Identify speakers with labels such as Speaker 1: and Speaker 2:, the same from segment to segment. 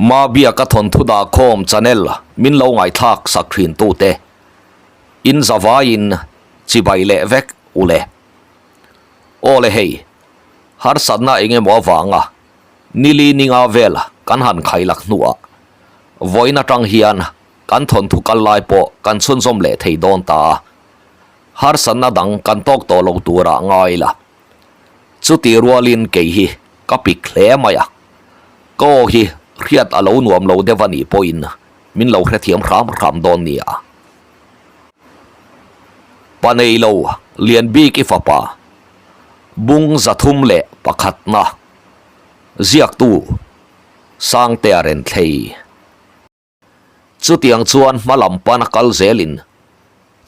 Speaker 1: Mabiaka thawnthu dahkhawm channel min lo ngaihthlak sak thin tute in zavaiin chibai leh vek ule. Aw le hei, harsatna eng emaw avanga nili ninga vel kan han khailak hnuah vawiin atang hian kan thawnthu kal lai pawh kan chhunzawm leh thei dawn ta a, harsatna dang kan tawk tawh lo turah ngai la. Chutih rualin kei hi ka pik hle mai a, ka aw hi hriat a lo nuam lo deuh a nih pawhin min lo hrethiam hram hram dawn nia. Pa nei lo lian bik i fapa bung 301 na ziaktu Sangtea Renthlei. Chutiang chuan hma lam pan a kal zelin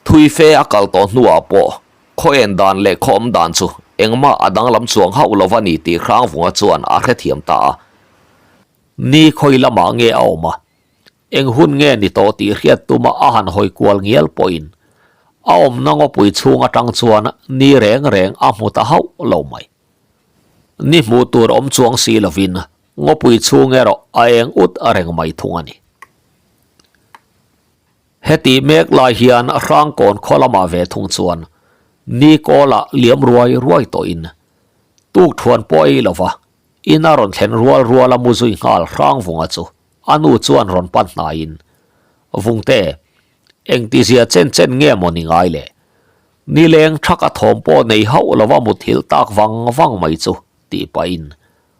Speaker 1: thui fe a kal tawh hnuah pawh khaw en dan leh khaw awm dan chu engmah a danglam chuang hauh lo a ni tih Hrangvunga chuan a hrethiam ta a.
Speaker 2: Ni khawi lamah nge a awm a, eng hun nge ni tawh tih hriat tuma a han hawi kual ngial pawhin a awmna ngawpui chhung atang chuan ni reng reng a hmu ta hauh lo mai. Ni hmuh tur awm chuang si lovin Ngawpui chhung erawh a eng ut a reng mai thung a ni. Heti mek lai hian Hrangkawn khaw lamah ve thung chuan ni kawlah liam ruai ruai tawhin tuk thuan pawh ei lova in a rawn thlen rual rual a mu zui nghal Hrangvunga chu a nu chuan rawn pan hnaiin, Vungte, engtizia chen chen nge maw ni ngai le? Nileng thaka thawm pawh nei hauh lova muthilh tak vang vang mai chu tih pahin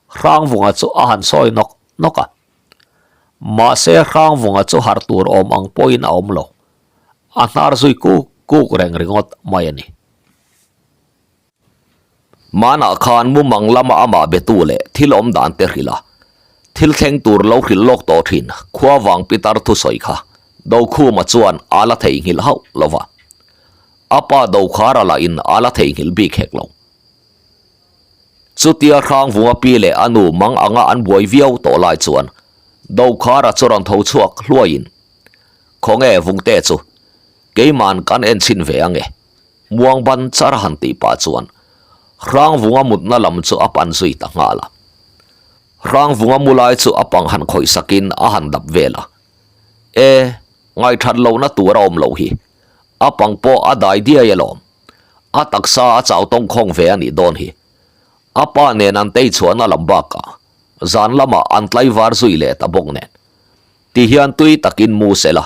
Speaker 2: Hrangvunga chu a han sawi nawk nawk a. Mahse Hrangvunga chu harh tur awm ang pawhin a awm lo. A hnar zui kuk kuk reng ringawt mai a ni.
Speaker 1: Manah khan mumang lama amah betu leh thil awm dan te hrilh a, thil thleng tur lo hrilh lawk tawh thin Khuavang Pitar thusawi kha Dokhuma chuan a la theihnghilh hauh lo va. A pa Dokhara lahin a la theihnghilh bik hek lo. Chutia Hrangvunga pi leh a nu mang anga an buai viau tawh lai chuan Dokhara chu rawn tho chhuak hluaiin, Khawnge Vungte chu keiman kan en chhin ve ange, muang ban char han tih pah chuan Hrangvunga mutna lam chu a pan zui ta nghal a. Hrangvunga mu lai chu a pang han khawih sakin a han dap vel a, E, ngaihthat lohna tur a awm loh hi, a pang pawh a dai diai alawm. A taksa a chau tawng khawng ve a nih dawn hi. A pa nen an tei chhuahna lam bakah zan lamah an tlaivar zui leh ta bawk nen. Ti hian tui takin mu se la,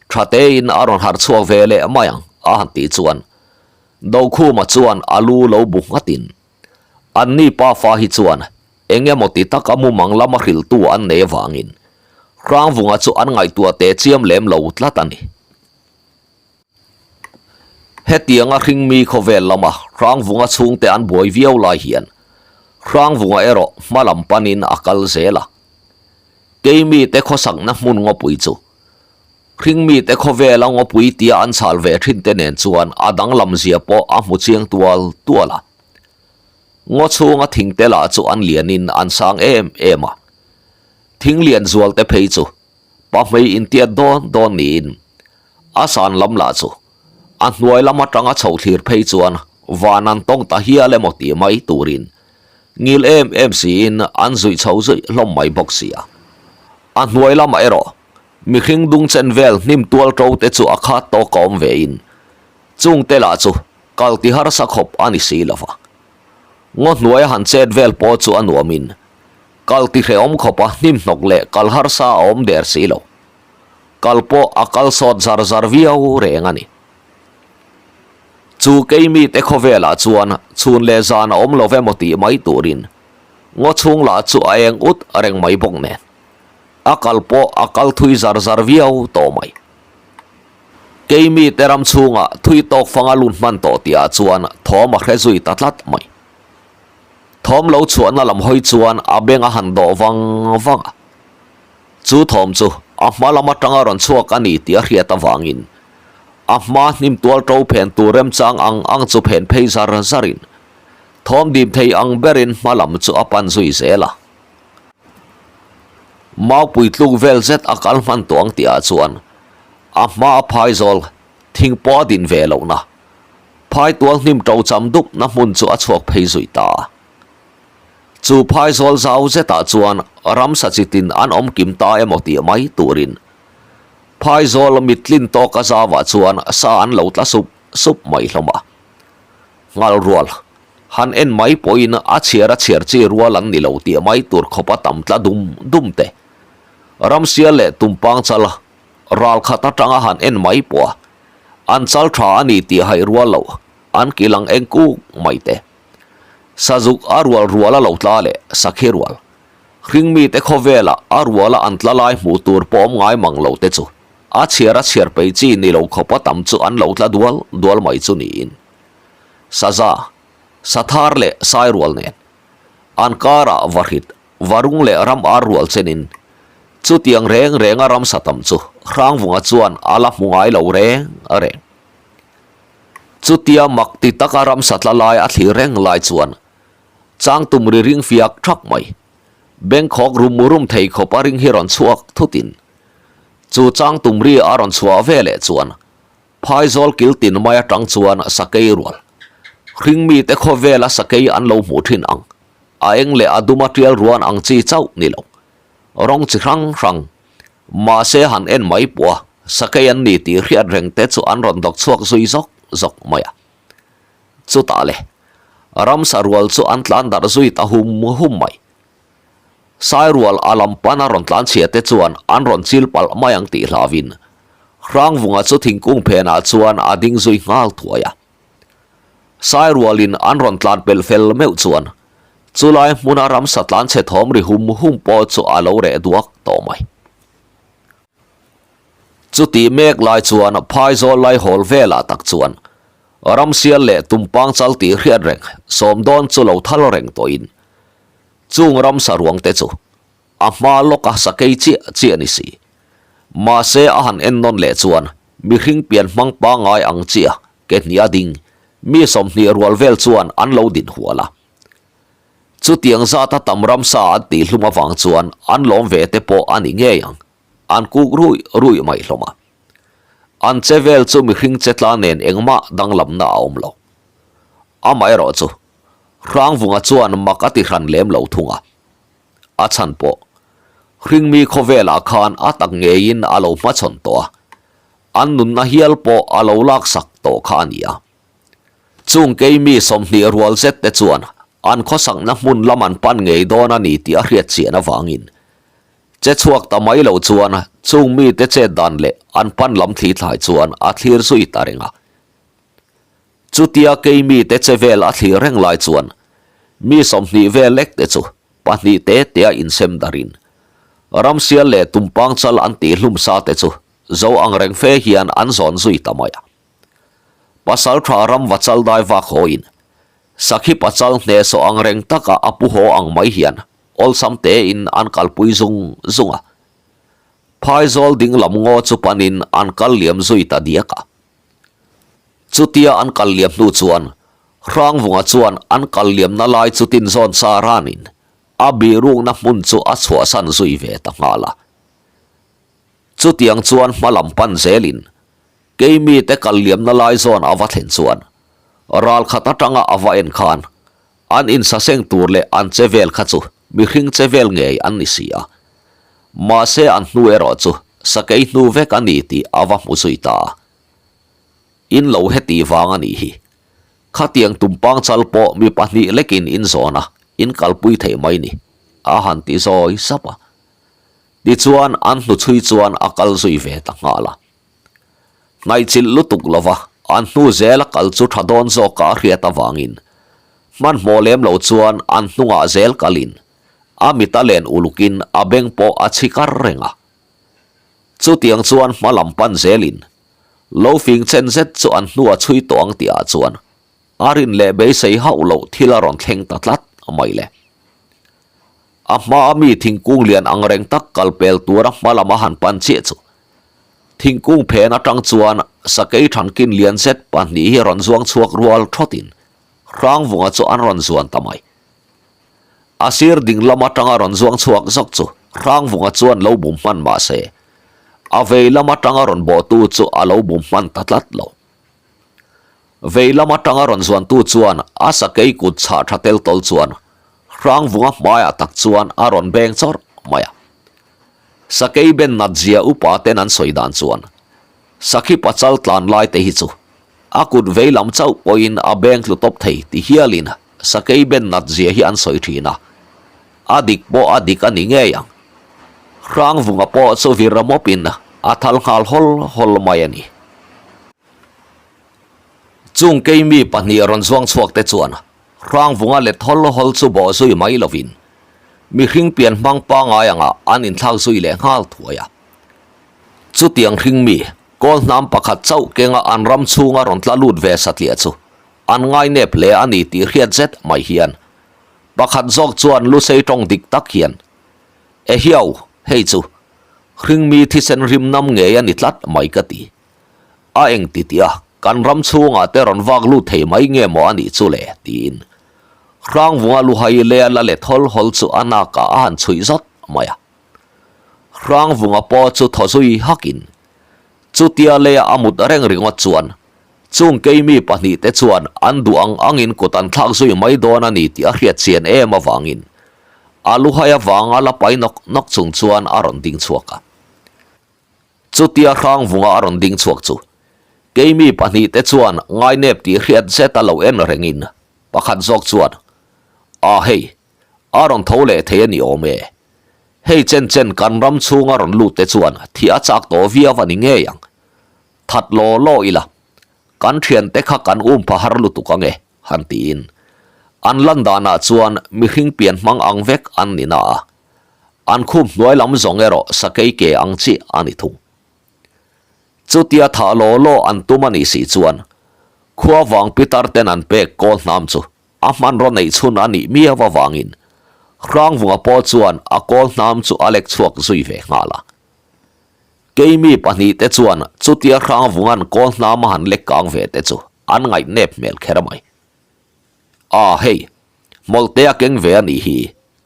Speaker 1: tha tein a rawn harh chhuak ve leh mai ang a han tih chuan Dokhuma chuan a lu lo bu nghatin anni pafa hi chuan eng emaw ti taka mumang lama hrilhtu an nei avangin Hrangvunga chu an ngaihtuah teh chiam lem lo tlat a ni. Hetianga hringmi khawvel lama Hrangvunga chhungte an buai viau lai hian Hrangvunga erawh hma lam panin a kal zel a. Keimite khawsakna hmun ngawpui chu hringmite khawvela ngawpui tia an chhal ve thinte nen chuan a danglam zia pawh a hmu chiang tual tual a. Ngaw chhunga thingte lah chu an lianin an sang em em a. Thing lian zualte phei chu Pahmei intiat dawn dawn niin a san lam lah chu a hnuai lam atanga chho thlir phei chuan van an tawng ta hial emaw tih mai turin ngil em em siin an zuih chho zuih hlawm mai bawk si a. A hnuai lamah erawh mihring dung chen vel hnim tual to te chu a khat tawk a awm vein chungte lah chu kal ti harsa khawp a ni si lo va. Ngaw hnuai a han chet vel pawh chu a nuamin Kal ti hrehawm khawp a hnim hnawk leh kal harsa a awm der si lo. Kal pawh a kal sawt zar zar viau reng a ni. Chu keimite khawvelah chuan chhun leh zan a awm lo emaw tih mai turin ngaw chhung lah chu a eng ut reng mai bawk nen a kal pawh a kal thui zar zar viau tawh mai. Keimite ram chhungah thui tawk fanga lut hman tawh tihah chuan thawm a hre zui ta tlat mai. Thawm lo chhuahna lam hawi chuan a beng a han dawh vang vang a. Chu thawm chu a hma lam atanga rawn chhuak a ni tih a hriat avangin a hma hnim tual to phen tur remchang ang ang chu phen phei zar zarin thawm dim thei ang berin hma lam chu a pan zui zel a. Maupui tluk vel zet a kal hman tawh ang tihah chuan a hma a phaizawl thing pawh a din ve lohna Phaitual hnim to cham dup na hmun chu a chhuak phei zui ta. Chu phaizawl zau zetah chuan ramsa chitin an awm kim ta emaw tih mai turin phaizawl mittlin tawka zauah chuan sa an lo tla sup sup mai hlawm a. Nghal rual, han en mai pawhin a chhiar a chhiar chi rual an ni lo tih mai tur khawpa tam tla dum dum te. Ramsial leh tumpang chal ral khat atanga han en mai pawh a, an chal tha a ni tih haih rual loh an kil ang eng kuk mai te. Sazuk a rual rual a lo tla leh sakhi rual. Hringmite khawvelah a ruala an tla lai hmuh tur pawh awm ngai mang lo te chu a chhiar a chhiar peih chi ni lo khawpa tam chu an lo tla dual dual mai chu niin Saza, Sathar leh Sairual nen an karah Vahrit, Varung leh ram ar rual chenin chutiang reng renga ramsa tam chu Hrangvunga chuan a la hmu ngai lo reng reng. Chutia mak ti taka ramsa tla lai a thlir reng lai chuan Changtum ri ring fiak thak mai. Bengkhawk rum rum thei khawp a ring hi rawn chhuak thutin chu Changtum ri a rawn chhuah ve leh chuan Phaizawl kil tin mai atang chuan sakei rual hring mite khawvela sakei an lo hmuh thin ang. A eng leh a duma tial ruan ang chi chauh ni lo. Rawng chi hrang hrang mahse han en mai pawh a sakei an ni tih hriat reng te chu an rawn dawk chhuak zui zawk zawk mai a. Chutah le, ramsa rual chu an tlan darh zui ta hum hum mai. Sai rual a lam pana rawn tlan chhia te chuan an rawn chil palh mai ang tih hlauhin Hrangvunga chu thingkung phenah chuan a ding zui nghal thuai a. Sai rualin an rawn tlan pelh fel meuh chuan chulai hmuna ramsa tlan chhe thawm ri hum hum pawh chu a lo reh duak tawh mai. Chutih mek lai chuan phaizawl lai hawl velah tak chuan ramsial leh tumpang chal tih hriat reng sawm dawn chu lo thal reng tawhin chung ramsa ruang te chu a hma lawka sakei chiah chiah ni si. Mahse a han en nawn leh chuan mihring pian hmang pangngai ang chiah ke hnih a ding mi 20 rual vel chuan an lo din hual a. Chutiang zata tam ramsa an tihhlum avang chuan an lawm ve te pawh a ni ngei ang, an kuk ruih ruih mai hlawm a. An che vel chu mihring che tla nen engmah danglamna a awm lo. Amaherawh chu, Hrangvunga chuan mak a ti hran lem lo thung a. A chhan pawh, hringmi khawvelah khan a tak ngeiin a lo hmachhawn tawh a, an nunna hial pawh a lo laksak tawh kha a ni a. Chung keimi 20 rual zet te chuan an khawsakna hmun lam an pan ngei dawn a ni tih a hriat chian avangin che chhuak ta mai lo chuan chung mite chet dan leh an pan lam thli thlai chuan a thlir zui ta reng a. Chutia keimi te che vel a thlir reng lai chuan mi 20 vel lek te chu pahnih te tea insem darin ramsial leh tumpang chal an tihhlum sa te chu zo ang reng fe hian an zawn zui ta mai a. Pasal tha ram va chal dai vak hawiin sakhi pachal hnehsawh ang reng taka a pu haw ang mai hian awlsam tein an kalpui zung zung a. Phaizawl ding lam ngaw chu panin an kal liam zui ta diak a. Chutia an kal liam hnu chuan Hrangvunga chuan an kal liamna lai chu tinzawn sa ranin a bihrukna hmun chu a chhuahsan zui ve ta nghal a. Chutiang chuan hma lam pan zelin Keimi te kal liamna lai zawn a va thlen chuan ral khat atanga a va en khan an insaseng tur leh an che vel kha chu mihring che vel ngei an ni si a. Mahse an hnu erawh chu sakei hnu vek a ni tih a va hmu zui ta a. In lo heti vang a nih hi. Khatiang tumpang chal pawh mi pahnih lekin in zawn a, in kalpui thei mai ni, a han ti zawi sap a. Tichuan an hnuchhui chuan a kal zui ve ta nghal a. Hnaihchilh lutuk lova an hnu zela kal chu tha dawn zawka a hriat avangin hmanhmawh lem lo chuan an hnungah zel kalin a mit a len ulukin a beng pawh a chhi kar reng a. Chutiang chuan hma lam pan zelin lo fing chen zet chu an hnu a chhui tawh ang tihah chuan a rin leh beisei hauh loh thil a rawn thleng ta tlat mai le. A hmaa mi thingkung lian ang reng tak kal pel tura hma lama han pan chiah chu thingkung phen atang chuan sakei thankin lian zet pahnih hi rawn zuang chhuak rual thawtin Hrangvunga chu an rawn zuan ta mai. A sir ding lam atanga rawn zuang chhuak zawk chu Hrangvunga chuan lo bum hman mah se a vei lam atanga rawn bawhtu chu a lo bum hman ta tlat lo. Vei lam atanga rawn zuantu chuan a sakei kut chhah tha tel tawl chuan. Hrangvunga hmaiah tak chuan a rawn beng chawrh mai a. Sakei ben nat zia upa ten an sawi dan chuan Sakhi pachal tlan lai te hi chu a kut vei lam chauh pawhin a beng tlu tawp thei ti hialin Sakei ben nat zia hi an sawi thin a, a dik pawh a dik a ni ngei ang. Hrangvunga pawh chu vir mawpin a thal nghal hawl hawl mai a ni. Chung keimi pahnih rawn zuang chhuak te chuan Hrangvunga let hawl hawl chu bawh zui mai lovin mihring pian hmang pangai anga an inthlak zui leh nghal thuai a. Chutiang hringmi kawl hnam pakhat chauh kenga an ram chhunga rawn tla lut ve satliah chu an ngainep hle a ni tih hriat zet mai hian pakhat zawk chuan lusei tawng dik tak hian, Ehiau, hei chu hringmi thisen rim nam ngei a ni tlat mai ka ti. A eng ti tih a, kan ram chhungah te rawn vak lut thei mai nge maw a nih chu le? tiin Hrangvunga luhai leh a la let hawl hawl chu a nakah a han chhuih zawt mai a. Hrangvunga pawh chu thaw zui hakin chutia leia a mut reng ringawt chuan chung keimi pahnihte chuan an duh ang angin kut an thlak zui mai dawn a ni tih a hriat chian em avangin a luhai avanga la pai nawk nawk chung chuan a rawn ding chhuak a. Chutia Hrangvunga a rawn ding chhuak chu keimi pahnihte chuan ngainep tih hriat zet a lo en rengin pakhat zawk chuan, A hei, a rawn tho leh thei a ni awm e. Hei chen chen kan ram chhunga rawn lut te chuan thih a chak tawh viau a ni ngei ang. That law law ila, kan thiante kha kan um pha har lutuk ang e, han tiin. An lan danah chuan mihring pian hmang ang vek an ni na a, an khum hnuai lam zawng erawh sakei ke ang chi a ni thung. Chutia thah law law an tum a nih si chuan khua vang pitar ten an pek kawl hnam chu a hmanraw neih chhun a nih miau avangin Hrangvunga pawh chuan a kawl hnam chu a lek chhuak zui ve nghal a. Keimi pahnihte chuan chutia Hrangvunga'n kawl hnam a han lek kang ve te chu an ngaihnep hmel kher mai. A hei, hmawlhte a keng ve a nih hi,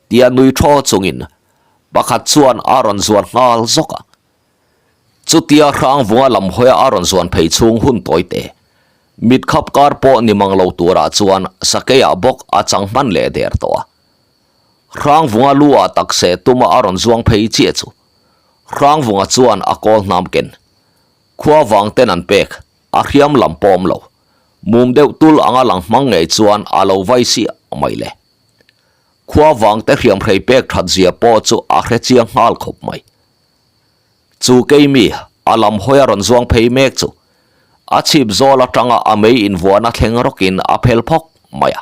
Speaker 1: tia nui thaw chungin pakhat chuan a rawn zuan nghal zawk a. Chutia Hrangvunga lam hawia a rawn zuan phei chhung hun tawi te, mit khap kar pawh ni mang lo turah chuan sakeiah bawk a chang hman leh der tawh a. Hrangvunga lu ah takse tuma a rawn zuang phei chiah chu Hrangvunga chuan a kawl hnam ken. Khua vang ten an pek, a hriam lam pawh awm lo. Mum deuh tul anga lang hmang ngei chuan a lo vai siah mai le. Khua vang te hriam hrei pek that zia pawh chu a hre chiang nghal khawp mai. Chu keimi a lam hawi a rawn zuang phei mek chu a chhip zawl atanga a mei invuahna thleng rawkin a phel phawk mai a.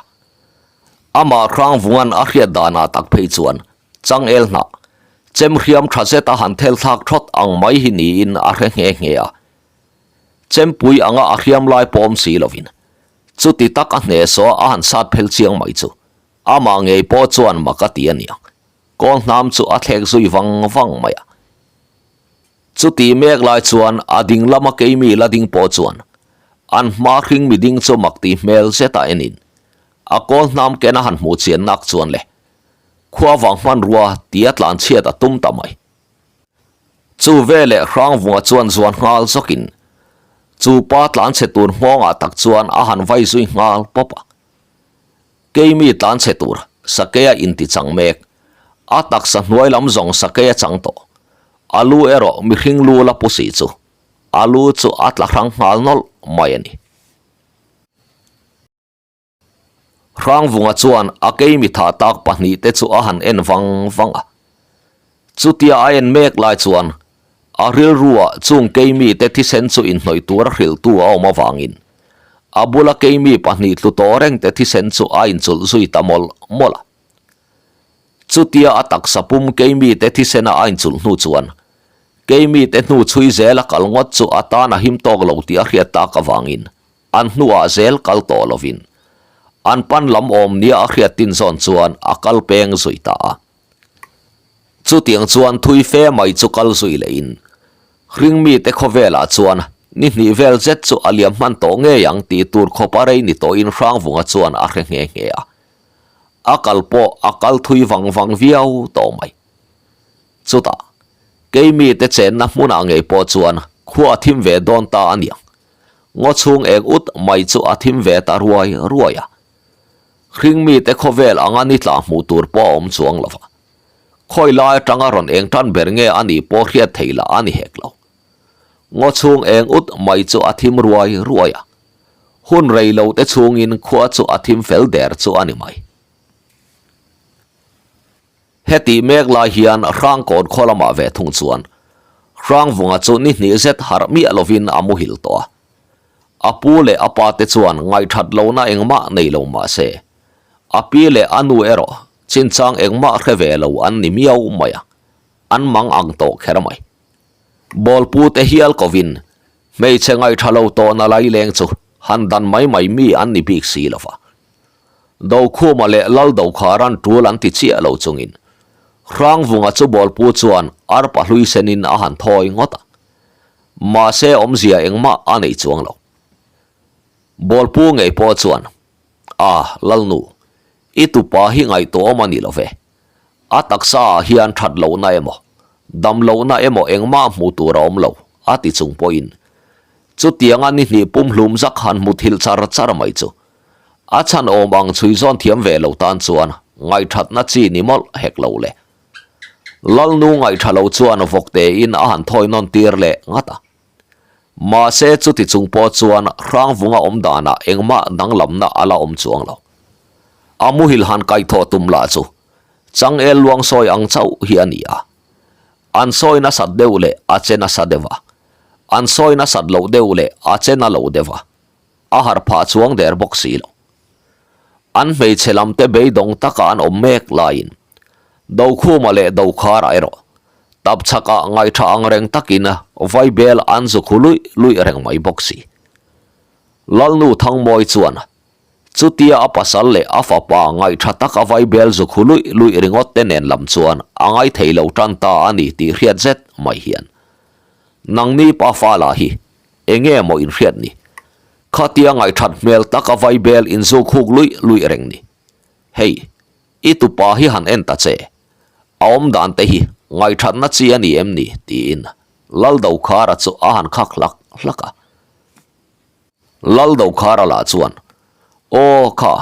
Speaker 1: Amah Hrangvunga'n a hriat danah tak phei chuan changel hnah chem hriam tha zet a han thel thlak thawt ang mai hi niin a hre nghe nghe a. Chempui anga a hriam lai pawm si lovin chuti tak a hnehsawh a han sat phel chiang mai chu amah ngei pawh chuan mak a ti a niang. Kawl hnam chu a thlek zui vang vang mai a. Chuti mek lai chuan a ding lama keimi la ding pawh chuan an hma hring mi ding chu mak ti hmel zet a enin a kawl hnam ken a han hmuh chian nak chuan le khua vang hmanrua tia tlan chhiat a tum ta mai. Chu veleh Hrangvunga chuan zuan nghal zawkin chu pa tlan chhe tur nghawngah tak chuan a han vai zui nghal pawp a. Keimi tlan chhe tur Sakeia inti chang mek. A taksa hnuai lam zawng Sakeia chang tawh. A lu erawh mihring lu la pu si chu. A lu chu a tla hrang nghal nawlh mai a ni. Hrangvunga chuan a keimi thah tak pahnihte chu a han en vang vang a. Chutia a en mek lai chuan a rilruah chung keimi te thisen chu inhnawih tura hrilhtu a awm avangin a bula keimi pahnih tlu tawh reng te thisen chu a inchulh zui ta mawlh mawlh a. Chutia a taksa pum keimi te thisena a inchulh hnu chuan keimi te hnu chhui zel a kal ngawt chu a tan a him tawk lo tih a hriat tak avangin an hnuah zel kal tawh lovin an pan lam awm nia a hriat tin zawn chuan a kal peng zui ta a. Chutiang chuan thui fe mai chu kal zui lehin Hringmite khawvelah chuan ni hnih vel zet chu a liam hman tawh ngei ang tih tur khawp a rei ni tawhin Hrangvunga chuan a hre nghe nghe a. A kal pawh a kal thui vang vang viau tawh mai. Chutah, keimite chenna hmunah ngei pawh chuan khua a thim ve dawn ta a niang. Ngaw chhung eng ut mai chu a thim ve ta ruai ruai a. Hringmite khawvel anga ni tla hmuh tur pawh a awm chuang lo va. Khawi lai atanga rawn eng tan ber nge a nih pawh hriat theih lah a ni hek lo. Ngaw chhung eng ut mai chu a thim ruai ruai a. Hun rei lo te chhungin khua chu a thim fel der chu a ni mai. Heti mek lai hian Hrangkawn khaw lamah ve thung chuan Hrangvunga chu ni hnih zet harh miah lovin a muhil tawh a. A pu leh a pa te chuan ngaihthat lohna engmah nei lo mah se, a pi leh a nu erawh chinchang engmah hre ve lo an ni miau mai a, an mang ang tawh kher mai. Bawlpu te hial kovin hmeichhe ngaihtha lo tawhna laileng chu han dan mai mai mi an ni bik si lo va. Dokhuma leh Laldokharan tul an ti chiah lo chungin Hrangvunga chu Bawlpu chuan arpa hlui senin a han thawi ngawt a. Mahse awmzia engmah a nei chuang lo. Bawlpu ngei pawh chuan, A, Lalnu, i tupa hi ngaihtuahawm a ni lo ve. A taksa ah hian that lohna emaw, dam lohna emaw engmah hmuh tur a awm lo, a ti chung pawhin chutianga ni hnih pumhlum zak han hmu thilh char char mai chu a chhan awm ang chhui zawn thiam ve lo tan chuan ngaihthatna chi ni mawlh hek lo le. Lalnu ngaihtha lo chuan vawktein a han thawi nawn tir leh ngat a. Mahse chuti chung pawh chuan Hrangvunga awm danah engmah danglamna a la awm chuang lo. A muhil han kaihthawh tum lah chu changel luang sawi ang chauh hi a ni a. An sawi nasat deuh leh a che nasa deuh a, an sawi nasat loh deuh leh a che na lo deuh a, a harh phah chuang der bawk si lo. An hmeichhe lamte beidawng taka an awm mek laiin Dokhuma leh Dokhara erawh tapchhakah ngaihṭha ang reng takin vaibel an zu khu luih luih reng mai bawk si. Lalnu Thangmawi chuan chutia a pasal leh a fapa ngaihṭha taka vaibel zu khu luih luih ringawt te nen lam chuan a ngaithei lo tan ta a ni tih hriat zet mai hian nangni pafa lah hi enge maw inhriat ni? Khatia ngaihthat hmel taka vaibel inzuk huk luih luih reng ni. Hei, i tupa hi han en ta che. A awm dan te hi ngaihthatna chi a ni em ni? tiin Laldokhara chu a han khak hlak hlak a. Laldokhara lah chuan, Aw kha,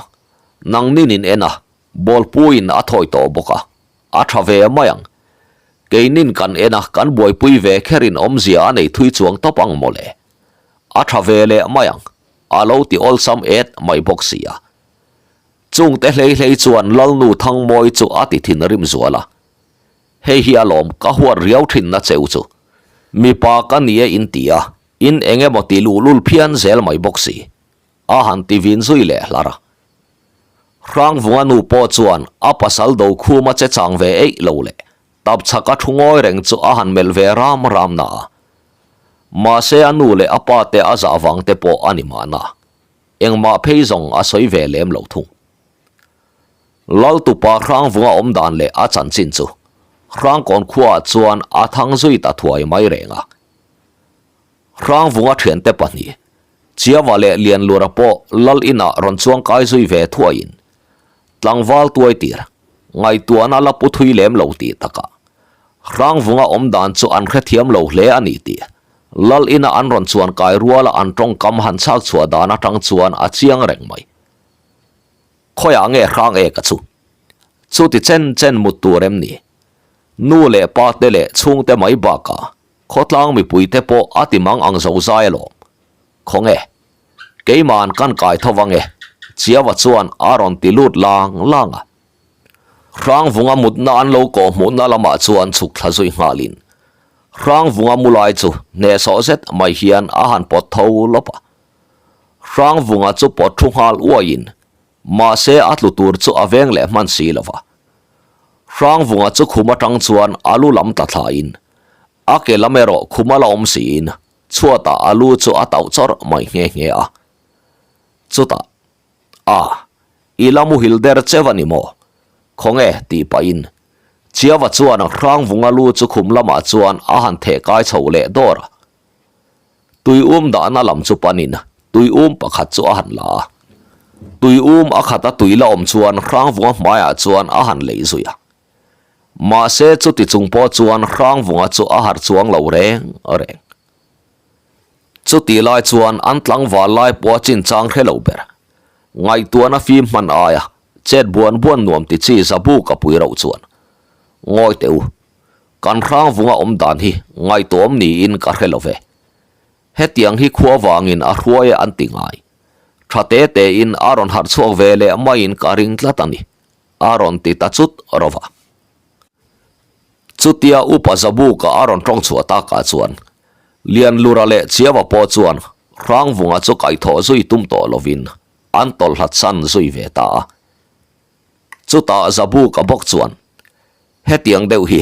Speaker 1: nangnin in en a, bawlpuiin a thawi tawh bawk a, a tha ve mai ang. Keinin kan en a, kan buaipui ve kherin awmzia a nei thui chuang tawp ang mawle. A tha ve leh mai ang, a lo ti awlsam et mai bawk si a. Chungte hlei hlei chuan Lalnu Thangmawi chu a ti thinrim zual a. Hei hi alawm ka huat riau thinna cheu chu. Mipa ka ni e in ti a, in eng emaw ti luhlul phian zel mai bawk si. A han ti vin zui leh hlar a. Hrangvunga nu pawh chuan a pasal Dokhuma che chang ve eih lo leh Tapchhak a thu ngawi reng chu a han melh ve ram ram na a. Mahse a nu leh a pa te a zah vang te pawh a ni mahna. Engmah phei zawng a sawi ve lem lo thung. Laltupa Hrangvunga awm dan leh a chanchin chu Hrangkawn khuaah chuan a thang zui ta thuai mai reng a. Hrangvunga thiante pahnih, Chiava leh Lianlura pawh Lal inah rawn chuang kai zui ve thuaiin tlangval tuai tir ngaihtuahna la pu thui lem lo tih takah Hrangvunga awm dan chu an hrethiam lo hle a ni tih Lal ina an rawn chuan kai ruala an tawngkam han chhak chhuah dan atang chuan a chiang reng mai. Khawiah nge hrang e ka chu? Chuti chen chen mut tur em ni? Nu leh pa te leh chhungte mai bakah khawtlang mipuite pawh a ti mang ang zo zai alawm. Khawnge? Keima'n kan kai tho vang e, Chiava chuan a rawn ti lut lang lang a. Hrangvunga mutna an lo kawh hmuhna lamah chuan chhuk thla zui nghalin Hrangvunga mu lai chu hnehsawh zet mai hian a han pawt tho lawp a. Hrangvunga chu pawt thu nghal uaiin mahse a tlu tur chu a veng leh hman si lo va. Hrangvunga chu khum atang chuan a lu lam tla thlain a ke lam erawh khum a la awm siin Chhuatah a lu chu a tauh chawrh mai nghe nghe a. Chutah, A, i la muhil der cheu a ni maw? Khawnge? tih pahin Chiava chuan Hrangvunga lu chu khum lamah chuan a han theh kai chho leh dawr a. Tui um dahna lam chu panin tui um pakhat chu a han la a. Tui um a khata tui la awm chuan Hrangvunga hmaiah chuan a han leih zui a. Mahse chuti chung pawh chuan Hrangvunga chu a harh chuang lo reng reng. Chuti lai chuan an tlangval lai pawh a chinchang hre lo ber. Ngaihtuahna fim hman aia. Chet buan buan nuam ti chi Zabuka pui rauh chuan, Ngawi teh u, kan Hrangvunga awm dan hi ngaihtuahawm niin ka hre lo ve. Hetiang hi khua vangin a hruai e an ti ngai. Tha te tein a rawn harh chhuak ve leh maiin ka ring tlat a ni, a rawn ti ta chut rawh a. Chutia Upa Zabuka a rawn tawng chhuah takah chuan Lianlura leh Chiava pawh chuan Hrangvunga chu kaihthawh zui tum tawh lovin an tawlhlat san zui ve ta a. Chutah Zabuka bawk chuan, Hetiang deuh hi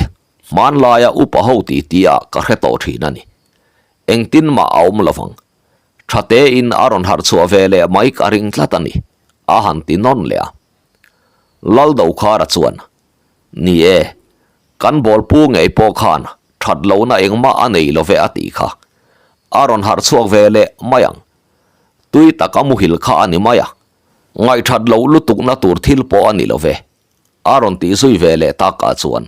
Speaker 1: hmanlaia upa ho ti tia ka hre tawh thin a ni. Engtin mah a awm lovang. Tha tein a rawn harh chhuah ve leh mai ka ring tlat a ni, a han ti nawn leh a. Laldokhara chuan, Ni e, kan bawlpu ngei pawh khan that lohna engmah a nei love a tih kha. A rawn harh chhuak ve leh mai ang. Tui taka muhil kha a ni mai a, ngaihthat loh lutukna tur thil pawh a ni love, a rawn tih zui ve leh takah chuan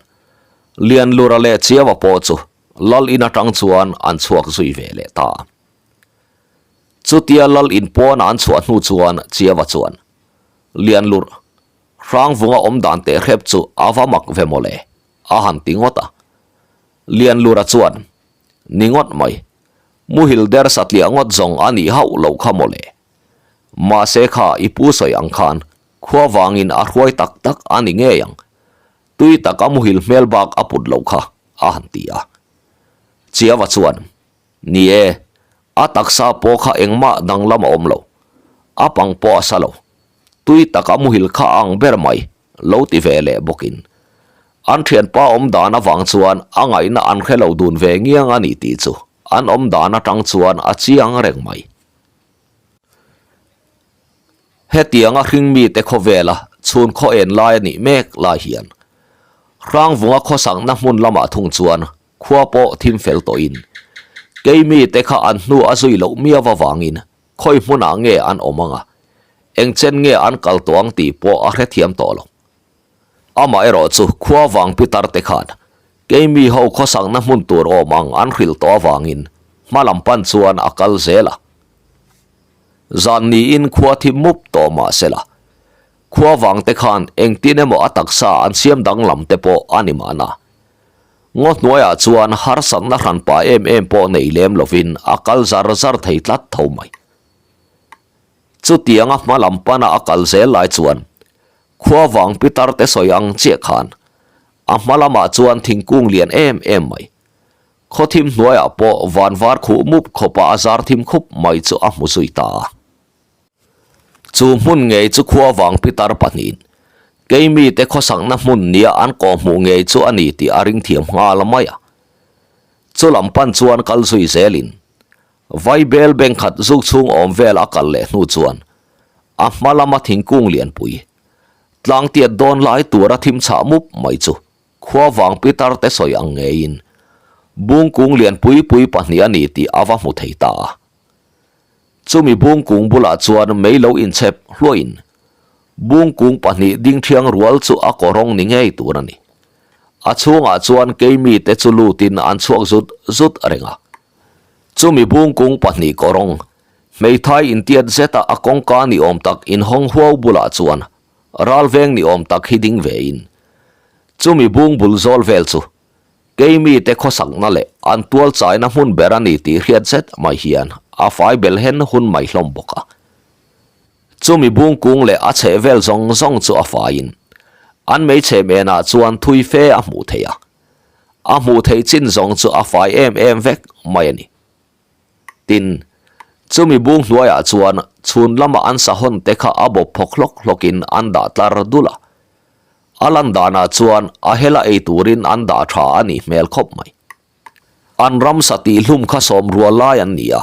Speaker 1: Lianlura leh Chiaua pawh chu Lal in atang chuan an chhuak zui ve leh ta. Chutia Lal in pawn an chhuah hnu chuan Chiaua chuan, Lianlur, Hrangvunga awm dan teh hrep chu a va mak ve mawle, a han ti ngawt a. Lianlura chuan, Ni ngawt mai, muhil der satliah ngawt zawng a nih hauh loh kha mawle. Mahse kha i pu sawi ang khan khua vangin a hruai tak tak a ni ngei ang. Tui taka muhil hmel bak a put loh kha, a han ti a. Chiava chuan, Ni e, a taksa pawh kha engmah danglam a awm lo. A pang pawh a sa lo. Tui taka muhil kha a ang ber mai, lo ti ve leh bawkin. An thianpa awm dan avang chuan a ngaihna an hre lo dun ve ngiang a ni tih chu an awm dan atang chuan a chiang reng mai. Hetianga hringmite khawvela chhun khaw en lai a nih mek lai hian Hrangvunga khawsakna hmun lamah thung chuan khua pawh thim fel tawhin keimite kha an hnu a zui loh miau avangin khawi hmunah nge an awm anga engchen nge an kal tawh ang tih pawh a hrethiam tawh lo. Amaherawh chu khua vang pitar te khan keimi ho khawsakna hmun tur awm ang an hrilh tawh avangin hma lam pan chuan a kal zel a. Zan niin khua thi mup tawh mah se la, khua vang te khan engtin emaw a taksa an siam danglam te pawh a ni mahna. Ngaw hnuaiah chuan harsatna hranpa em em pawh nei lem lovin a kal zar zar thei tlat tho mai. Chutianga hma lam pana a kal zel lai chuan khua vang pitar te sawi ang chiah khan a hma lamah chuan thingkung lian em em mai khaw thim hnuaiah pawh van var khuh mup khawpa a zar thim khup mai chu a hmu zui ta a. Chu hmun ngei chu khua vang pitar pahnihin keimite khawsakna hmun nia an kawhhmuh ngei chu a ni tih a ring thiam nghal mai a. Chu lam pan chuan kal zui zelin Vaibel bengkhat zuk chhung awm vel a kal leh hnu chuan a hma lama thingkung lianpui, tlang tiat dawn lai tura thim chhah mup mai chu khua vang pitar te sawi ang ngeiin bungkung lianpui pui pahnih a ni tih a va hmu thei ta a. Chumi bungkung bulah chuan mei lo inchhep hluahin bungkung pahnih ding thiang rual chu a kawrawng ni ngei tur a ni. A chhungah chuan keimite chu lutin an chhuak zut zut reng a. Chumi bungkung pahnih kawrawng, hmeithai intiat zeta a kawngka ni awm tak inhawng huau bulah chuan ral veng ni awm tak hi ding vein chumi bung bul zawl vel chu keimite khawsakna leh an tual chaina hmun ber a ni tih hriat zet mai hian a fai bel hen hun mai hlawm bawk a. Chumi bungkung leh a chheh vel zawng zawng chu a faiin an hmeichhe menah chuan thui fe a hmuh theih a. A hmuh theih chin zawng chu a fai em em vek mai a ni. Tin, chumi bung hnuaiah chuan chhun lama an sahawn te kha a bawp phawk hlawk hlawkin an dah tlar dul a. A lan danah chuan a hela ei turin an dah tha a nih hmel khawp mai. An ramsa tihhlum kha sawm rual lai an ni a,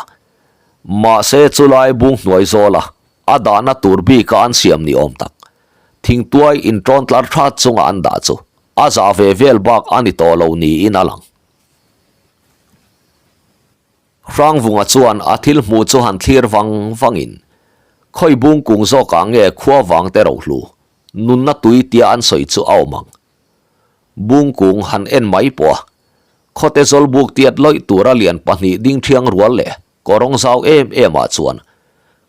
Speaker 1: mahse chulai bung hnuai zawla a dahna tur bika an siam ni awm tak, thingtuai intawn tlar that chunga an dah chu a zah ve vel bak a ni tawh lo niin a lang. Hrangvunga chuan a thil hmuh chu han thlir vang vangin, Khawi bung kung zawkah nge khua vang te rohlu, nunna tui tia an sawi chu a awm ang. Bung kung han en mai pawh a, khawte zawlbuk tiat lawih tura lian pahnih ding thiang rual leh kawrawng zau em em ah chuan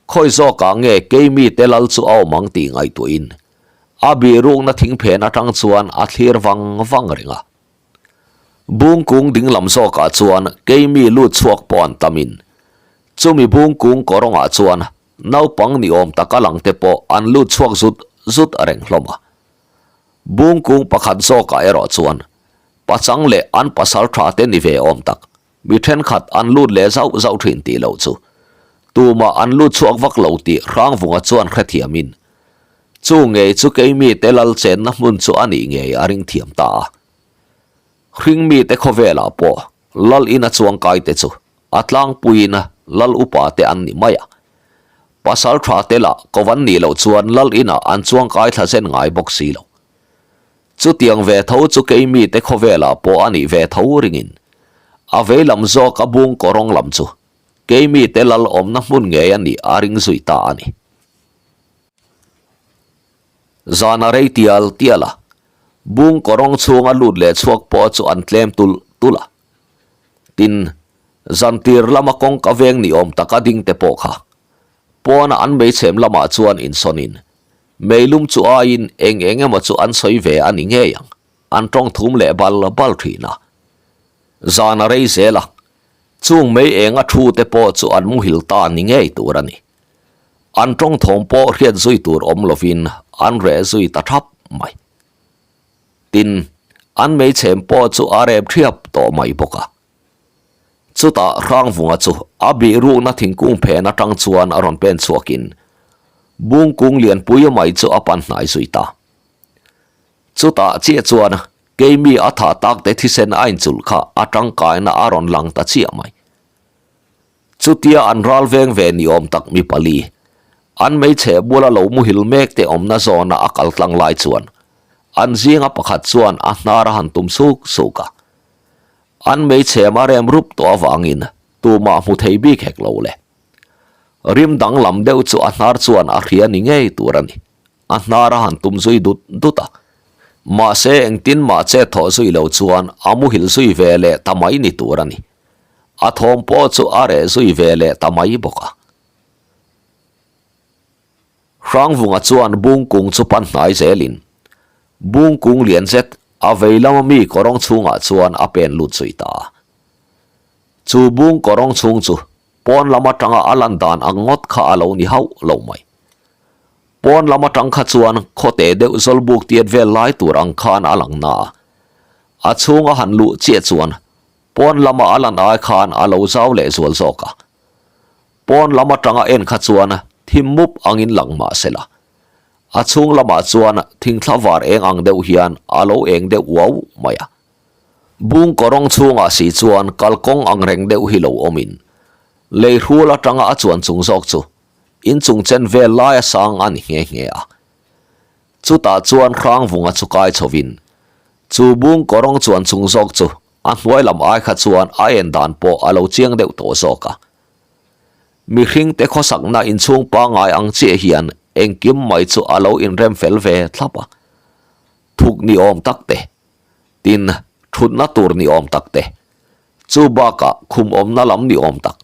Speaker 1: khawi zawkah nge keimi te lal chu a awm ang tih ngaihtuahin. A bihrukna thingphen atang chuan a thlir vang vang reng a. Bungkung dinglam zawkah chuan keimi lut chhuak pawh an tam in, chumi bungkung kawrawngah chuan naupang ni awm taka lang te pawh an lut chhuak zut zut reng hlawm a. Bungkung pakhat zawkah erawh chuan pachang leh an pasal tha te ni ve awm tak mi thenkhat an lut leh zauh zauh thin tih loh chu tumah an lut chhuak vak lo tih Hrangvunga chuan hrethiamin chu ngei chu keimite lal chenna hmun chu a nih ngei a ring thiam ta a. Hringmite khawvelah pawh lal ina chuangkai te chu a tlangpuiin lal upa te an ni mai a. Pasal tha te lah ko an nih loh chuan lal inah an chuangkai thla zen ngai bawk si lo. Chutiang ve tho chu keimite khawvelah pawh a nih ve tho ringin a vei lam zawk a bung kawrawng lam chu keimite lal awmna hmun ngei a nih a ring zui ta a ni. Zan a rei tial tial a, bung kawrawng chhunga lut leh chhuak pawh chu an tlem tulh tulh a. Tin, zan tir lama kawngka veng ni awm taka ding te pawh kha pawna an meichhem lamah chuan insawnin meilum chu aiin eng eng emaw chu an sawi ve a ni ngei ang, an tawng thum leh bal bal thin a. Zan a rei zel a, chung mei enga thu te pawh chu an muhil ta ni ngei tur a ni. An tawng thawm pawh hriat zui tur awm lovin an reh zui ta thap mai. Tin, an meichhem pawh chu a rep thiap tawh mai bawk a. Chutah Hrangvunga chu a bihrukna thingkung phen atang chuan a rawn pen chhuakin Bungkung lianpui mai chu a pan hnai zui ta. Chutah chiah chuan keimi a thah tak te thisen a inchulh kha a tangkaina a rawn lang ta chiah mai. Chutia an ral veng ve ni awm tak mi pali, an hmeichhe bula lo muhil mek te awmna zawna a kal tlang lai chuan an zinga pakhat chuan a hnar a han tum suk suk a. An hmeichhe a rem rup tawh avangin tumah hmu thei bik hek lo le. Rim danglam deuh chu a hnar chuan a hria ni ngei tur a ni. A hnar a han tum zui dut dut a. Mahse engtin mah chet thawh zui lo chuan a muhil zui ve leh ta mai ni tur a ni. A thawm pawh chu a reh zui ve leh ta mai bawk a. Hrangvunga chuan Bungkung chu pan hnai zelin Bungkung lian zet a vei lama mi kawrawng chhungah chuan a pen lut zui ta a. Chu bung kawrawng chhung chu pawn lam atanga a lan dan ang ngawt kha a lo ni hauh lo mai. Pawn lam atang kha chuan khawte deuh zawlbuk tiat vel lai tur ang khan a lang na a. A chhunga han luh chiah chuan Pawn lama a lan ai khan a lo zau leh zual zawk a. Pawn lam atanga en kha chuan thim mup angin lang mah se la. A chhung lamah chuan thingthla var eng ang deuh hian a lo eng deuh uau mai a. Bung kawrawng chhungah si chuan kalkawng ang reng deuh hi lo awmin lei hrul atanga a chuan chung zawk chu inchung chen vel laia sang a ni nghe nghe a. Chutah chuan Hrangvunga chu kai chhovin chu bung kawrawng chuan chung zawk chu A hnuai lam ai kha chuan a en dan pawh a lo chiang deuh tawh zawk a. Mihringte khawsakna inchhung pangngai ang chiah hian engkim mai chu a lo inrem fel ve thlap a. Thuk ni awm tak te, tin thutna tur ni awm tak te, chu bakah khum awmna lam ni awm tak,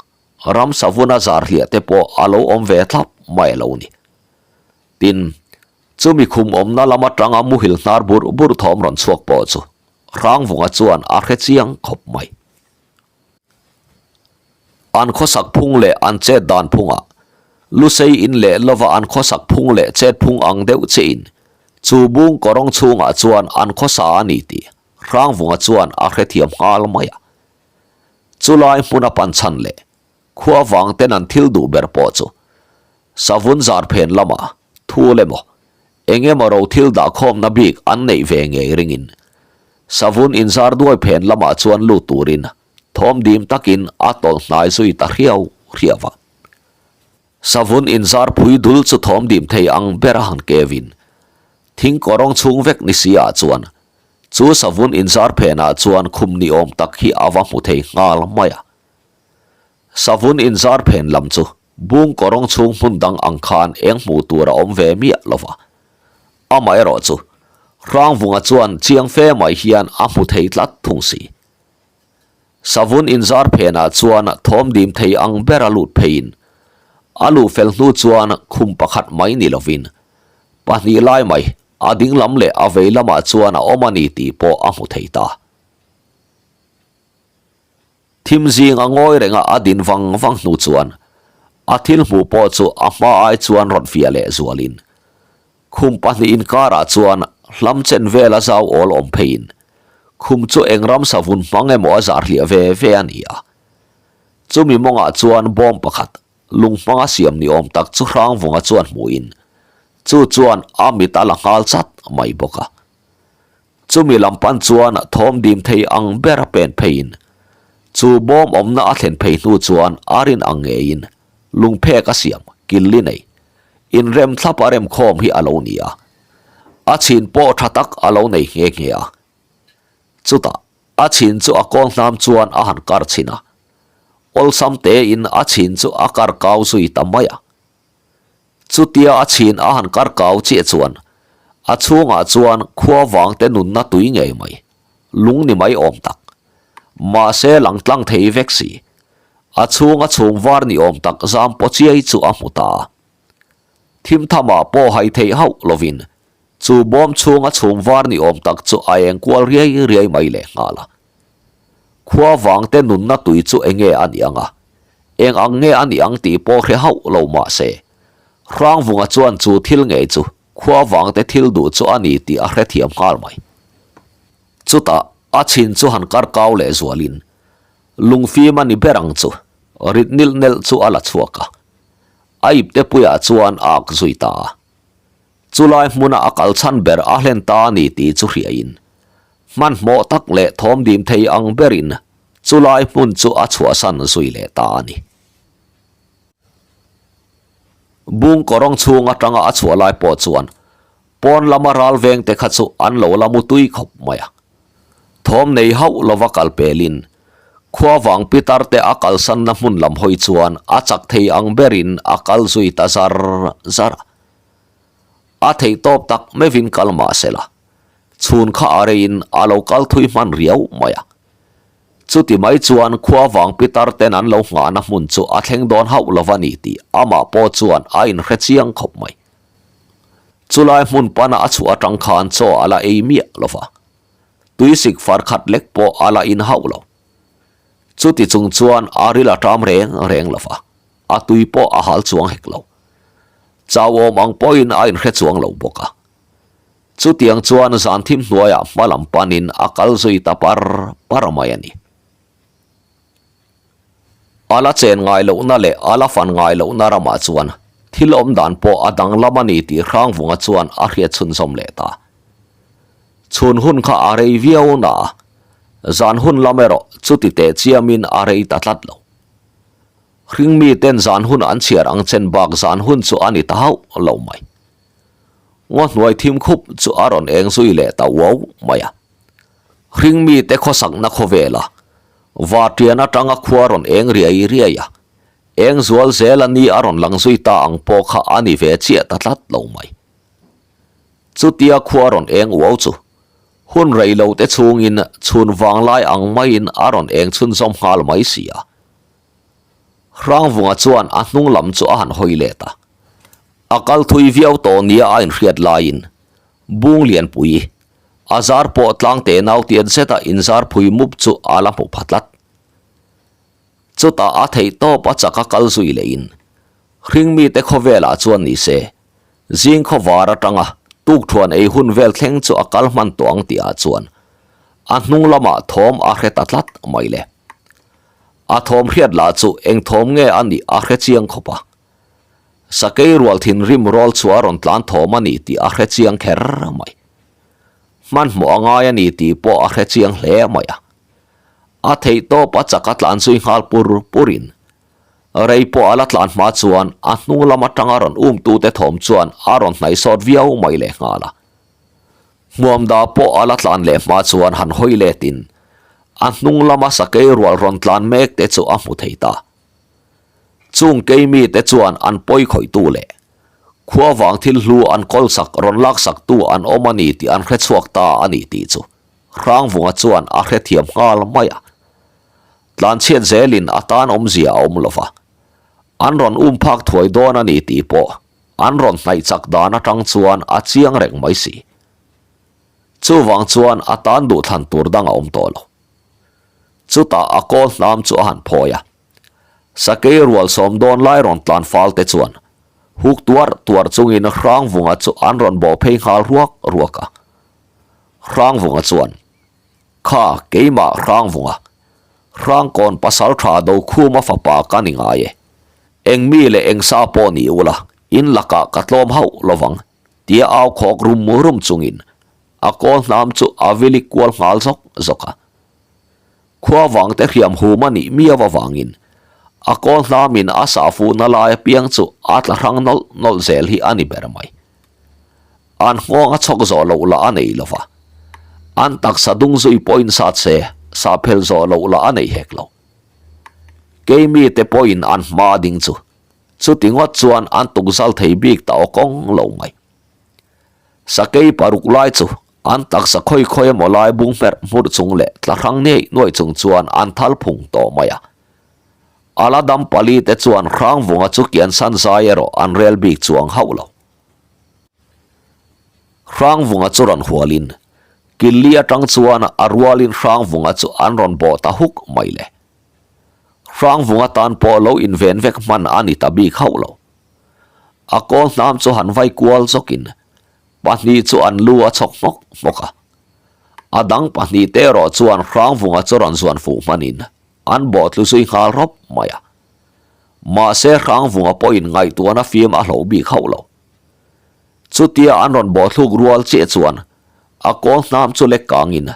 Speaker 1: ramsa vuna zar hliah te pawh a lo awm ve thlap mai a lo ni. Tin, chumi khum awmna lam atanga muhil hnar bur bur thawm rawn chhuak pawh chu Hrangvunga chuan a hre chiang khawp mai. An khawsak phung leh an chet dan phungah Lusei in leh lova an khawsak phung leh chet phung ang deuh chiahin chu bung kawrawng chhungah chuan an khawsa a ni tih Hrangvunga chuan a hrethiam nghal mai a. Chulai hmuna pan chhan leh khua vang ten an thil duh ber pawh chu savun zar phen lamah thul emaw Eng emaw ro thil dahkhawmna bik an neih ve ngei ringin savun inzar duai phen lamah chuan lut turin thawm dim takin a tawlh hnai zui ta hriau hriau a. Savun inzar phui dul chu thawm dim thei ang bera han kevin thing kawrawng chhung vek ni si ah chuan chu savun inzar phenah chuan khum ni awm tak hi a va hmu thei nghal mai a. Savun inzar phen lam chu Bung kawrawng chhung hmun dang ang khan eng hmuh tur a awm ve miah lo va. Amaherawh chu, Hrangvunga chuan chiang fe mai hian a hmu thei tlat thung si. Savun inzar phenah chuan thawm dim thei ang ber a lut pheiin, a luh fel hnu chuan khum pakhat mai ni lovin, pahnih lai mai. a ding lam leh a vei lamah chuan a awm a ni tih pawh a hmu thei ta. Thim zing a ngawi renga a din vang vang hnu chuan a thil hmuh pawh chu a hma ai chuan rawn fiah leh zualin khum pahnih inkarah chuan hlam chen vel a zau awl awm pheiin khum chu eng ramsa vun hmang emaw a zar hliah ve ve a ni a. Chumi mawngah chuan bawm pakhat lung hmanga siam ni awm tak chu Hrangvunga chuan hmuhin chu chuan a mit a la nghal chat mai bawk a. Chumi lam pan chuan thawm dim thei ang ber a pen pheiin chu bawm awmna a thlen phei hnu chuan a rin ang ngeiin lungphek a siam kil li nei inrem thlap a remkhawm hi a lo ni a, a chhin pawh tha tak a lo nei nghe nghe a. Chutah a chhin chu a kawl hnam chuan a han kar chhin a, awlsam tein a chhin chu a kar kau zui ta mai a. Chutia a chhin a han kar kau chiah chuan a chhungah chuan khua vangte nunna tui ngei mai, lung ni mai awm tak. Mahse lang tlang thei vek si. A chhunga chhum var ni awm tak zam paw chiai chu a hmu ta a. Thim thamah pawh hai theih hauh lovin chu bawm chhunga chhum var ni awm tak chu a eng kual riai riai mai leh nghal a. Khua vangte nunna tui chu enge a nih ang a, eng ang nge a nih ang tih pawh hre hauh lo mah se, Hrangvunga chuan chu thil ngei chu khua vangte thil duh chu a ni tih a hrethiam nghal mai. Chutah a chhin chu han kar kau leh zualin lungfim a ni ber ang chu rit nilh nelh chu a la chhuak a, a ipte puiah chuan a ak zui ta a. Chulai hmuna a kal chhan ber a hlen ta a ni tih chu hriain, hmanhmawh tak leh thawm dim thei ang berin chulai hmun chu a chhuahsan zui leh ta a ni. Bung kawrawng chhung atanga a chhuah lai pawh chuan pawn lama ral vengte kha chu an lo la mu tui khawp mai a. Thawm nei hauh lova kal pelin khuavang pitar te a kalsanna hmun lam hawi chuan a chak thei ang berin a kal zui ta zar zar a. A theih tawp tak meuhin kal mah se la, chhun kha a reiin a lo kal thui hman riau mai a. Chuti mai chuan khua vang pitar ten an lo nghahna hmun chu a thleng dawn hauh lo va ni tih amah pawh chuan a inhre chiang khawp mai. Chulai hmun pana a chhuah atang khan chaw a la ei miah lo va, tuisik far khat lek pawh a la in hauh lo. Chuti chung chuan a ril a ṭam reng reng lo va. A tui pawh a hal chuang hek lo. Chau awm ang pawhin a inhre chuang lo bawk a. Chutiang chuan zan thim hnuaiah hma lam panin a kal zui ta par par mai a ni. A la chen ngai lohna leh a la fan ngai lohna ramah chuan thil awm dan pawh a danglam a ni tih Hrangvunga chuan a hriat chhunzawm leh ta. Chhun hun kha a rei viau na a, zan hun lam erawh chuti teh chiamin a rei ta tlat lo. Hringmi ten zan hun an chhiar ang chen bak zan hun chu a ni ta hauh lo mai. Ngaw hnuai thim khup chu a rawn eng zui leh ta uau mai a. Hringmi te khawsakna khawvela Vartian atanga khua rawn eng riai riai a, eng zual zel a ni a rawn lang zui ta ang pawh kha a ni ve chiah ta tlat lo mai. Chutia khua rawn eng uau chu hun rei lo te chhungin chhun vanglai ang maiin a rawn eng chhunzawm nghal mai si a. Hrangvunga chuan a hnung lam chu a han hawi let a, a kal thui viau tawh nia a inhriat laiin Bung Lianpui, a zar pawh tlang te nau tiat zeta inzar phui mup chu a la hmu pha tlat. Chutah a theih tawp a chak a kal zui lehin Hringmite khawvelah chuan ni se, zing khawvar atanga tukthuan ei hun vel thleng chu a kal hman tawh ang tihah chuan a hnung lamah thawm a hre ta tlat mai le. A thawm hriat lah chu eng thawm nge a nih a hre chiang khawp a. Sakei rual thinrim rawl chu a rawn tlan thawm a ni tih a hre chiang kher mai. Hmanhmawh a ngai a ni tih pawh a hre chiang hle mai a. A theih tawp a chak a tlan zui nghal pur purin rei pawh a la tlan hma chuan a hnung lam atanga rawn umtute thawm chuan a rawn hnaih sawt viau mai leh nghal a. Hmuamda pawh a la tlan leh hma chuan han hawi letin a hnung lama sakei rual rawn tlan mek te chu a hmu thei ta. Chung keimi te chuan an pawi khawihtu leh khua vang thil hlu an kawlsak rawn laksaktu an awm a ni tih an hre chhuak ta a ni tih chu Hrangvunga chuan a hrethiam nghal mai a. Tlanchhiat zelin a tan awmzia a awm lo va, an rawn um phak thuai dawn a ni tih pawh an rawn hnaih chak dan atang chuan a chiang reng mai si. Chuvang chuan a tan duhthlan tur dang a awm tawh lo. Chutah a kawl hnam chu a han phawi a. Sakei rual sawm dawn lai rawn tlan fal te chuan huk tuar tuar chungin Hrangvunga chu an rawn bawh phei nghal ruak ruak a. Hrangvunga chuan, Kha keimah Hrangvunga, Hrangkawn pasal tha Dokhuma fapa ka ni ngai e. Eng mi leh eng sa pawh ni ula, in lakah ka tlawm hauh lovang, tia au khawk rum rum chungin a kawl hnam chu a vilik kual nghal zawk zawk a. Khua vang te hriam hum a nih miau avangin a kawl hnamin a sah fuhna lai apiang chu a tla hrang nawlh nawlh zel hi a ni ber mai. An nghawng a chhawk zawh loh lah a nei lo va, an taksa dung zui pawhin sat se sah phel zawh loh lah a nei hek lo. Keimi te pawhin an hma ding chu chuti ngawt chuan an tukzal thei bik ta aw kawng lo mai. Sakei paruk lai chu an taksa khawi khawi emaw lai bung hmerh hmurh chung leh tla hrang nei nuaih chung chuan an thal phung tawh mai a. A la dam pali te chuan Hrangvunga chu kian san zai erawh an rel bik chuang hauh lo. Hrangvunga chu rawn hualin Killi atang chuan a rualin Hrangvunga chu an rawn bawh ta huk mai le. Hrangvunga tan pawh lo inven vek hman a ni ta bik hauh lo. A kawl hnam chu han vai kual zawkin pahnih chu an lu a chhawk hmawk hmawk a. A dang pahnih te erawh chuan Hrangvunga chu rawn zuan fuh hmanin an bawh tlu zui nghal rawp mai a. Mahse Hrangvunga pawhin ngaihtuahna fim a hloh bik hauh lo. Chutia an rawn bawh thluk rual chiah chuan a kawl hnam chu lek kangin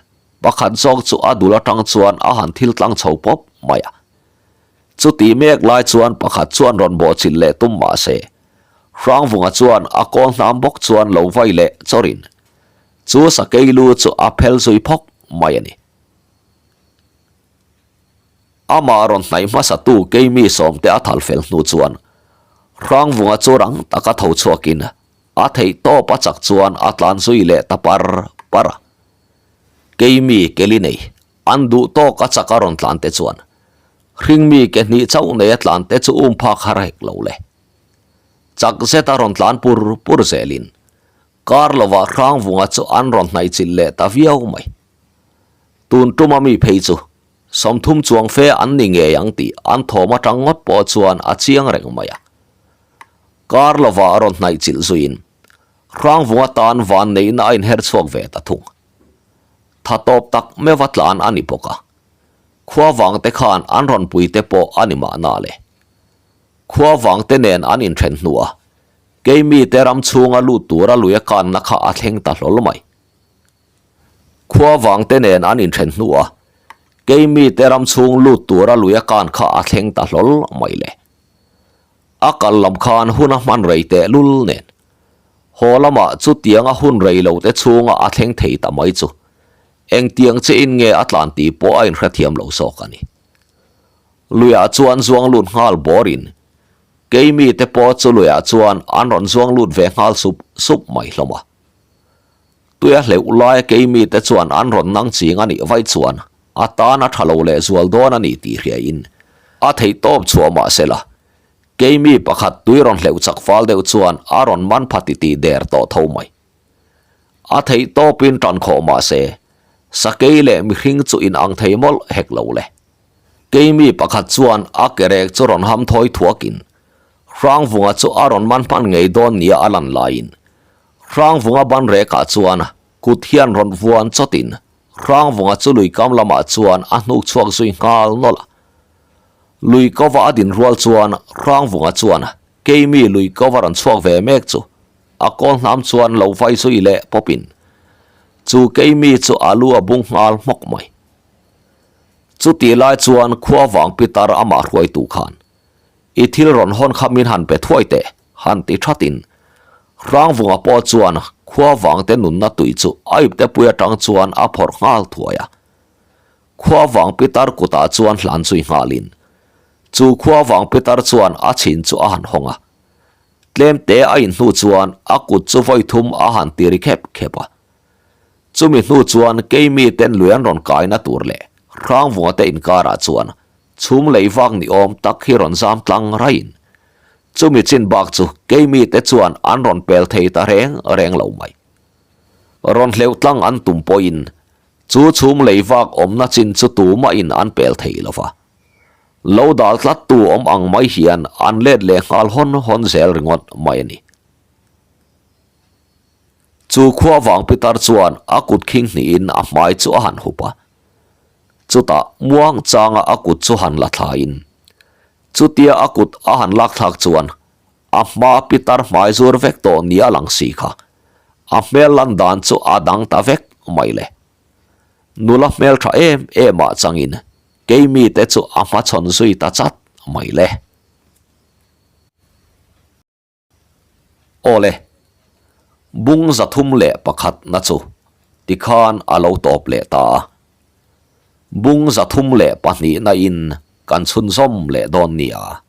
Speaker 1: pakhat zawk chu a dul atang chuan a han thil tlang chho pawp mai a. Chuti mek lai chuan pakhat chuan rawn bawh chilh leh tum mah se, Hrangvunga chuan a kawl hnam bawk chuan lo vai leh chawrin chu sakei lu chu a phel zui phawk mai a ni. Amah rawn hnaih hmasatu keimi sawmte a thal fel hnu chuan Hrangvunga chu rang taka tho chhuakin a theih tawp a chak chuan a tlan zui leh ta par par a. Keimi keli nei An duh tawk a chak a rawn tlan te chuan hringmi ke hnih chauh nei a tlan te chu um phak har hek lo le. Chak zet a rawn tlan pur pur zelin kar lovah Hrangvunga chu an rawn hnaih chilh leh ta viau mai. Tun tuma mi phei chu 30 chuang fe an ni ngei ang tih an thawm atang ngawt pawh chuan a chiang reng mai a. Kar lovah a rawn hnaih chilh zuiin Hrangvunga tan van neihna a inher chhuak ve ta thung. Tha tawp tak meuh a tlan a ni bawk a. Khua vang te khan an rawn pui te pawh a ni mahna le. Khua vang te nen an inthen hnuah keimi te ram chhunga lut tura lui a kanna kha a thleng ta hlawl mai. Khua vang te nen an inthen hnuah keimi te ram chhung lut tura lui a kan kha a thleng ta hlawl mai le. A kal lam khan hun a hman rei teh lul nen Haw lamah chutianga hun rei lo te chhunga a thleng thei ta mai chu engtiang chiahin nge a tlan tih pawh a inhrethiam lo zawk a ni. Luiah chuan zuang lut nghal bawrin keimi te pawh chu luiah chuan an rawn zuang lut ve nghal sup sup mai hlawm a. Tuia hleuh laia keimi te chuan an rawn nang ching a nih vaih chuan a tan a tha lo leh zual dawn a ni tih hriain a theih tawp chhuah mah sela Keimi pakhat tui rawn hleuh chak fal deuh chuan a rawn man pha titih der tawh tho mai. A theih tawpin tan khawh mah se, sakei leh mihring chu in ang thei mawlh hek lo le. Keimi pakhat chuan a ke rek chu rawn ham thawi thuakin Hrangvunga chu a rawn man hman ngei dawn nia a lan laiin Hrangvunga ban rekah chuan kut hian rawn vuan chawtin Hrangvunga chu lui kam lamah chuan a hnuk chhuak zui nghal nawlh a. Lui kova a din rual chuan Hrangvunga chuan keimi lui kova rawn chhuak ve mek chu a kawl hnam chuan lo vai zui leh pawpin chu keimi chu a lu a bung nghal hmawk mai. Chutih lai chuan khua vang pitar amah hruaitu khan i thil rawn hawn kha min han pe thuai teh han ti thatin Hrangvunga pawh chuan khua vangte nunna tui chu a iptepui atang chuan a phawrh nghal thuai a. Khua vang pitar kutah chuan hlan zui nghalin chu khua vang pitar chuan a chhin chu a han hawng a. Tlem te a in hnu chuan a kut chu vawi thum a han ti ri khep khep a. Chumi hnu chuan keimi ten lui an rawn kaina tur leh Hrangvunga te inkarah chuan chhum lei vak ni awm tak hi rawn zam tlang raiin chumi chin bak chu keimi te chuan an rawn pel thei ta reng reng lo mai. Rawn hleuh tlang an tum pawhin chu chhum lei vak awmna chin chu tumahin an pel thei lo va. Lo dal tlattu awm ang mai hian an let leh nghal hawn hawn zel ringawt mai a ni. Chu khua vang pitar chuan a kut khing hnihin a hmai chu a han hup a. Chutah muang changa a kut chu han la thlain chutia a kut a han lak thlak chuan a hma pitar hmai zur vek tawh nia lang si kha a hmel lan dan chu a dang ta vek mai le. Nula hmel tha em em ah changin keimi te chu a hmachhawn zui ta chat mai le. Awle, bung 301 na chu tikhan a lo tawp leh ta a. Bung 302 na in kan chhunzawm leh dawn nia.